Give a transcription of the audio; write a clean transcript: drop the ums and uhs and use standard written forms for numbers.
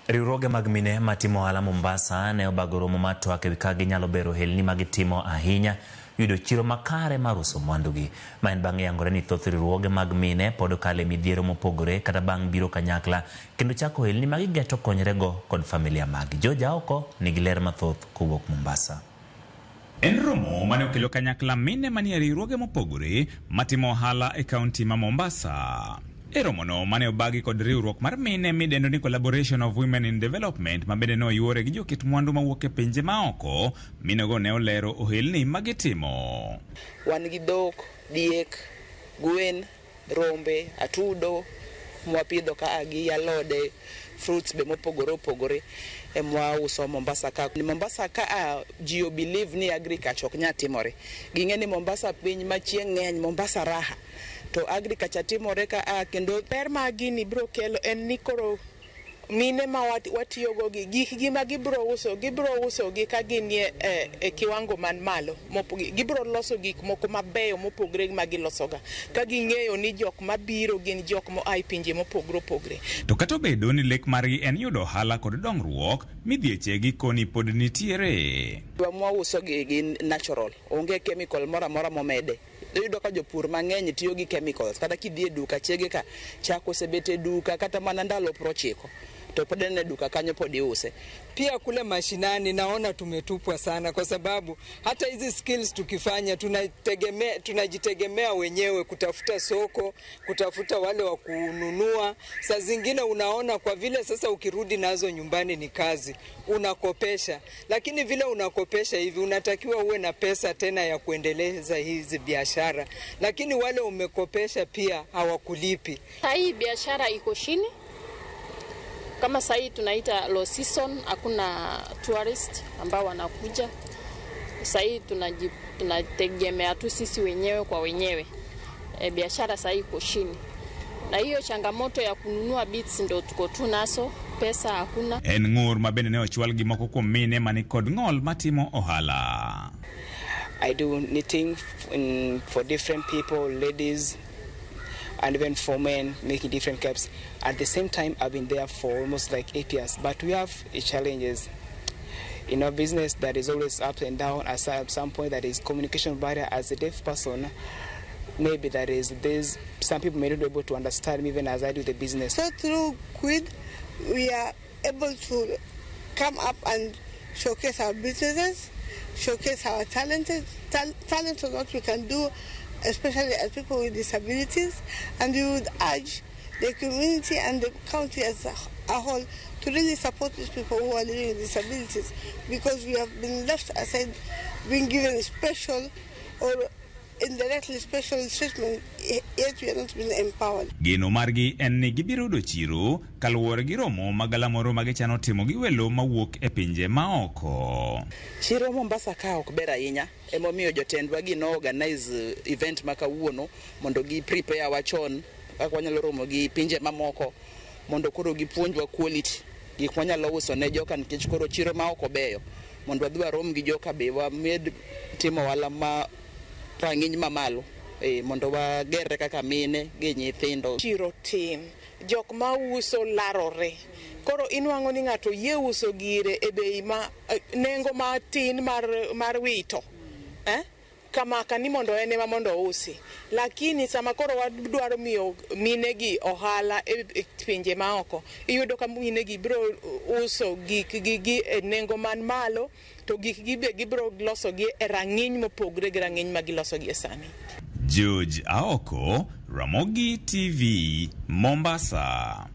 Riwruoge mag mine matimo ohala Mombasa ne obago romo mar twak ewi kaka ginyalo bero ohelni ma gitimo ahinya yudo chiro makare mar uso mwandugi. Ma en bang' yangore ni thoth riwruoge mag mine pod kalo e midhiero mopogore kata bang' biro kanyakla kendo chako ohelni ma gigeto konyrego kod familia maggi. George Aoko nigi ler mathoth kowuok Mombasa. En romo mane okelo kanyakla mine manie riwruoge mopogore matimo ohala e kaunti ma Mombasa. E romono mane obagi kod riwruok mar mine midendo ni Collaboration of Women in Development ma bende noyuore gi joket mwandu mawuok e pinje maoko, minego ne olero ohelni ma gitimo. Wan gi dhok, diek, gwen, rombe, atudo mwapidho ka gi alode, fruits be mopogore opogore emwauso Mombasa ka. Mombasa ka a ji o believe ni agriculture ok nyal timore. Ging'e ni Mombasa piny ma chieng' ng'eny, Mombasa raha. To agriculture timore ka a kendo Ber ma gini biro kelo en ni koro mine ma watiyogo gi gikgi ma gibiro uso, gibiro uso gi ka ginie e kiwango man malo. Gibiro loso gik moko mabeyo mopogre gi ma gilosoga. Ka ging'eyo ni jok mabiro gin jok moa e pinje mopogre opogre. To kata obedo ni lek margi en yudo ohala kod dongruok, midhieche gikoni pod nitiere. Mwauso gi gin natural, onge chemical moro amora momede. Iyudo ka jopur mang'eny tiyo gi chemicals, kata kidhi e duka chege ka, chak osebet e duka kata mana ndalo 90 to pod en e duka kanyo pod iuse. Pia kule mashinani naona tumetupwa sana, kwa sababu hata hizi skills tukifanya tunajitegemea wenyewe kutafuta soko, kutafuta wale wa kununua. Saa zingine unaona kwa vile sasa ukirudi nazo nyumbani ni kazi, unakopesha. Lakini vile unakopesha hivi unatakiwa uwe na pesa tena ya kuendeleza hizi biashara, lakini wale umekopesha pia hawakulipi. Hii biashara iko chini. Kama sahii tunaita low season, hakuna tourist ambao wanakuja. Sahii tunategemea tu sisi wenyewe kwa wenyewe. Biashara sahii iko chini. Na hiyo changamoto ya kununua beads ndo tuko tu naso, pesa hakuna. En ng'ur ma bende ne ochwal gi moko kuom mine mani kod ng'ol matimo ohala. I do knitting for different people, ladies, and even for men, making different caps. At the same time, I've been there for almost like 8 years, but we have challenges. In our business, there is always up and down. At some point, there is communication barrier. As a deaf person, maybe there is this, some people may not be able to understand me even as I do the business. So through CWID, we are able to come up and showcase our businesses, showcase our talents on what we can do, especially as people with disabilities, and we would urge the community and the county as a whole to really support these people who are living with disabilities, because we have been left aside, being given special or indirectly special treatment, yet we are not being empowered. Geno margi en ni gibiro yudo chiro kaluwore gi romo ma galamoro ma gichano timo gi welo mawuok e pinje maoko. Chiro Mombasa ka ok ber ahinya, emomiyo jotendwa gi no organize event ma kawuono mondo gi prepare wa chon kaka wanyalo romo gi pinje mamoko mondo koro gipuonjwa quality gik mwanyalo uso ne joka, nikech koro chiro ma oko beyo mondo wadhi warom gi joka be wamed timo ohala ma rang'iny mamalo, mondo wagerre kaka mine gi nyithindo. Chiro tin, jok ma uso larore, koro inwang'o ni ng'ato yie uso gire e bei ma nengo matin mar wito, Kamaka ni mondo en ema mondo ousi, lakini sama koro wadwaro miyo minegi ohala e pinje maoko, iyudo ka minegi biro uso gikgi gi e nengo man malo, to gikgi be gibiro loso gi e rang'iny mopogre gi rang'iny ma giloso gi e sani. George Aoko, Ramogi TV, Mombasa.